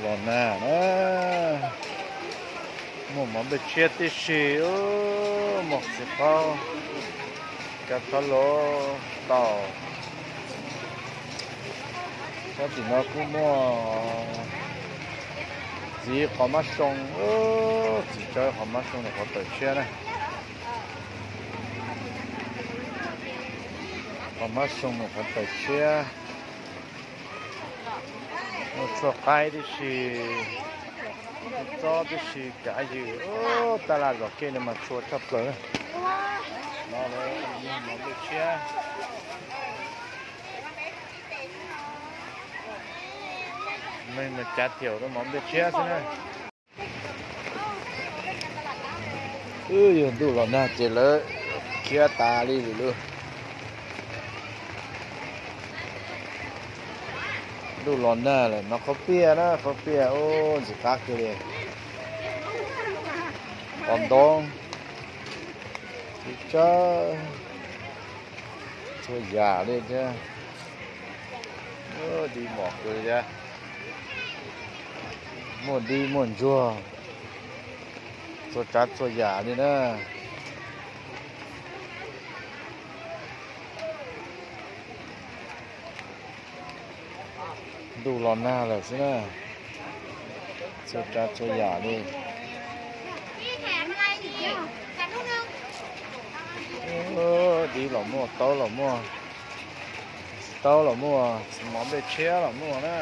Los nag na, muaj mov nplej tshiab tib si, muaj txiv qaub, cov txhob lus tau. Sab tim no kuj muaj txiv qos mab soo, txiv tsawb qos mab soo nws qhov tawm tshiab na. Qos mab soo nws qhov tawm tshiab. Muaj tshuaj qaib tib si, tsob tib si, kav yws, taj laj zom kej li mas tshua tshaj plaws na. No lawv muag mov nplej tshiab. Neeg mas cav tiaum rau mov nplej tshiab xwb na. Wb yog ntuj los nag ces lawv khiav tas li lawm lauj. Ntuj los nag lawm, no qhob piaj na, qhob piaj, ub, ntxim qab kawg li. Qos ntoo, txiv tsawb, txhua yam li thiab. Dib mos kawg thiab. Muaj dib muaj ntsuag, txhua tsav txhua yam li na. Ntuj los nag lawm xwb na, txhua tsav txhua yam li. Dib los muaj, taub los muaj, taub los muaj, mov nplej tshiab los muaj na.